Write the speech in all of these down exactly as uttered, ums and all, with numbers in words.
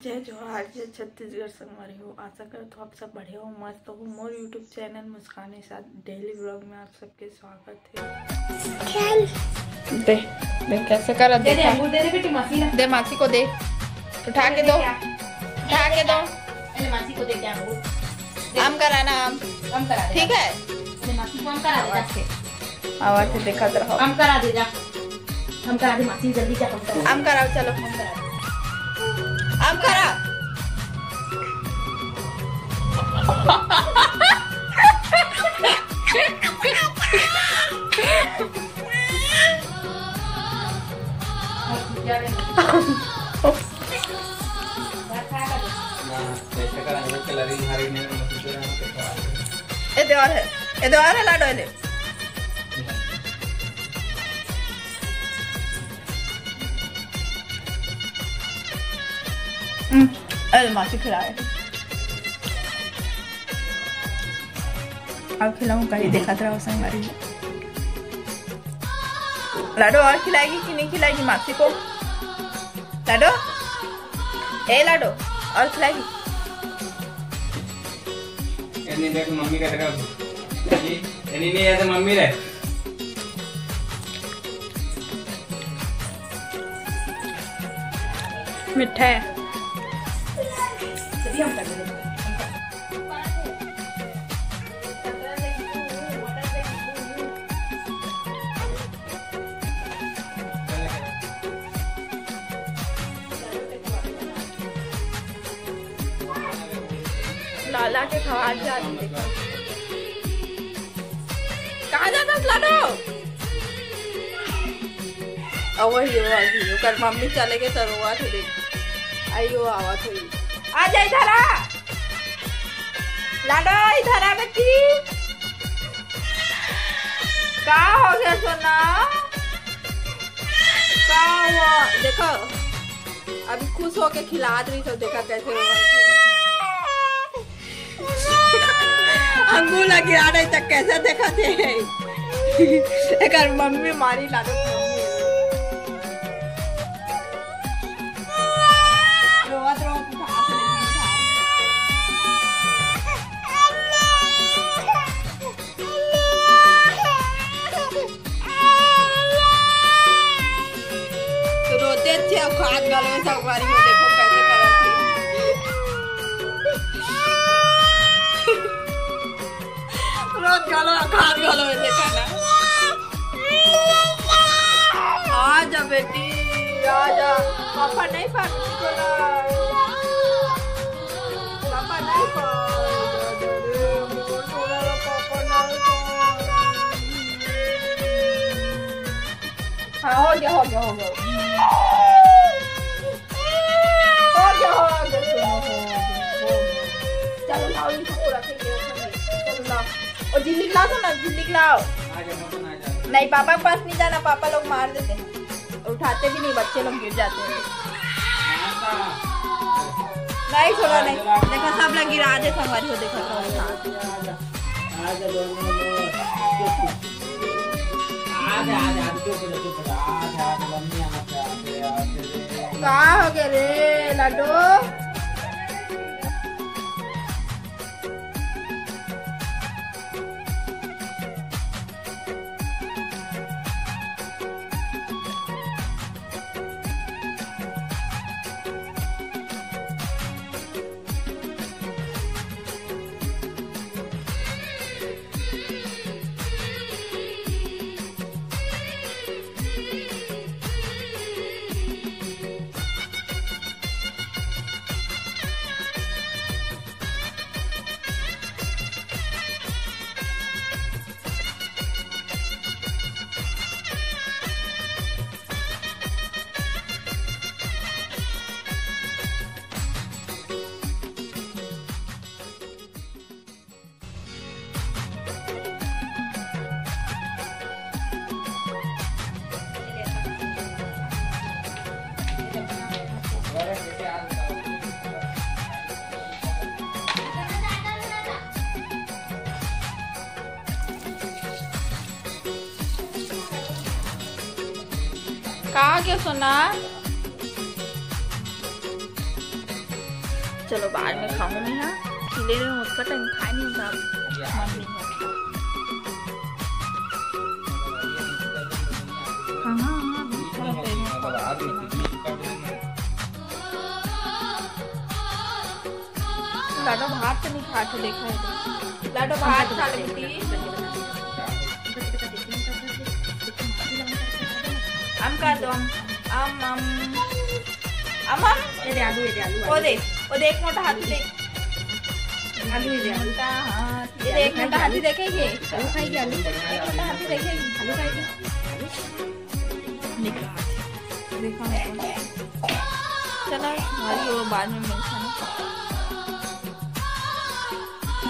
जय जोहार, जय छत्तीसगढ़ संगवारी हो। आशा करत हो आप सब बढ़िया हो, मस्त हो। मोर YouTube चैनल मुस्कान के साथ डेली व्लॉग में आप सबके स्वागत है। दे, दे, कैसे करा दे दे, देखा? अंगूर दे दे बेटी, मासी ला। दे मासी को दे, उठा के दो, उठा के दो। अरे मासी को दे क्या अंगूर? आम करा ना, आम। आम करा दे। ठीक है। अरे मासी को आम करा दे, जा। आवाज से देखत रहो। आम करा दे, जा। आम करा दे मासी, जल्दी जा, आम करा दे। आम कराओ, चलो। आम करा दे। आम करा। ए देवर है, ए देवर है, लाडो ले। हम्म, अरे मासी खिलाए। अब खिलाऊं कहीं, देखत रहो संगवारी। लाडो और खिलाएगी कि नहीं खिलाएगी मासी को? लाडो, ए लाडो, और खिलाएगी? ये नहीं देख मम्मी का देखा। ये नहीं, नहीं, ये तो मम्मी रे। मिठा है। लाला के खवा जाती। कहाँ जाता लाडो? अब वही हो, अभी ओकर मम्मी चले गए तो रोवा थे देख। आई वो आवत हुई। आ जा इधर आ। लाडो इधर आ बेटी। का हो गया सोना? का हुआ? देखो अभी खुश होके खिलात रही तो देखा कैसे हुआ। अंगूर ला गिरा नहीं तो कैसे देखा थे? एकर मम्मी मारी लाडो मम्मी। रोवत रोवत उठा के लेके उठा। रोते थे, अब खात गलो में संगवारी हो, देखो कैसे करत हे। रोत गलो, खात गलो में देखा ना। आ जा बेटी, आ जा। पापा नहीं पापा। पापा नहीं पापा। हाँ, हो गया, हो गया, हो गया। हो गया, हो गया, सुनो, हो गया, हो गया। चलो, लाओ, इनको पूरा कर दो, चलो, लाओ। और झिल्ली लाओ, सुनो, झिल्ली लाओ। नहीं, पापा के पास नहीं जाना, पापा लोग मार देते हैं। उठाते भी नहीं, बच्चे लोग गिर जाते हैं। नहीं, सुनो, नहीं। देखो, सब लोग गिरा दे, संगवारी हो, देखो, सब लोग। का हो गया रे लाडो? कहाँ के सोना? चलो, बाद में खाऊं मैं। हाँ, खिले रहे, उसका टाइम खाए नहीं होता। अब मन नहीं होता। हाँ, हाँ, हाँ, अभी थोड़ा देर में खाऊं। लाडो भात तो नहीं खाते, देखा है तो। लाडो भात खा ले बेटी। अम कर दो, अम, अम, अम। अम, अम। ये दे आलू, ये दे आलू, वो आलू। दे, वो देख, मोटा हाथी देख। आलू, ये दे आलू। मोटा हाथी। ये देख, मोटा हाथी देखेगी। आलू खाएगी, आलू। देख, मोटा हाथी देखेगी। आलू खाएगी। निकाल। देखा है तो। चला, भाई, वो बाद में मिलता है।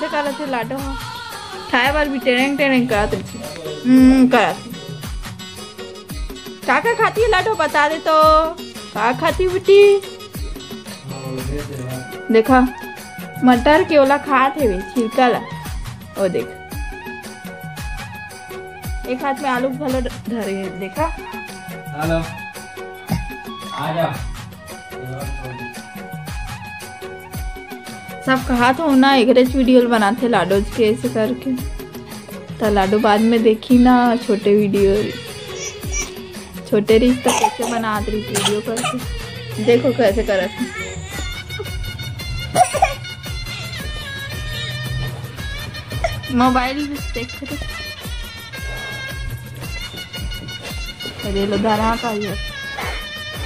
देखा लेते लाडो हो। खाए बार भी टेरेंग टेरेंग करत रहिथे। हम्म, करत। का का खाती है लाडो, बता दे तो। का खाती बेटी? देखा, मटर के ओला खात हे वे, छिलका ला। ओ देख, एक हाथ में आलू घलो ध-, धरे हे, देखा। हेलो, आ जा। सब कहा तो ना, एकरेच वीडियो बनाथे लाडोज के ऐसे करके। त लाडो बाद में देखी ना छोटे वीडियो, छोटे रिश्ता कैसे बनात रही वीडियो करके। देखो कैसे करत हे। मोबाइल देख रहे। अरे लो धरा का ये।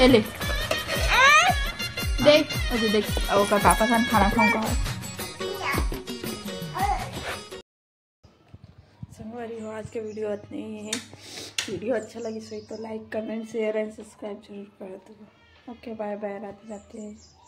ए ले। देख, अरे देख, अब ओकर पापा सन खाना खाऊं कहा। संगवारी हो, आज के वीडियो इतने ही है। वीडियो अच्छा लगी सही तो like, comment, share and subscribe जरूर कर दो। OK, bye bye, Radhe Radhe.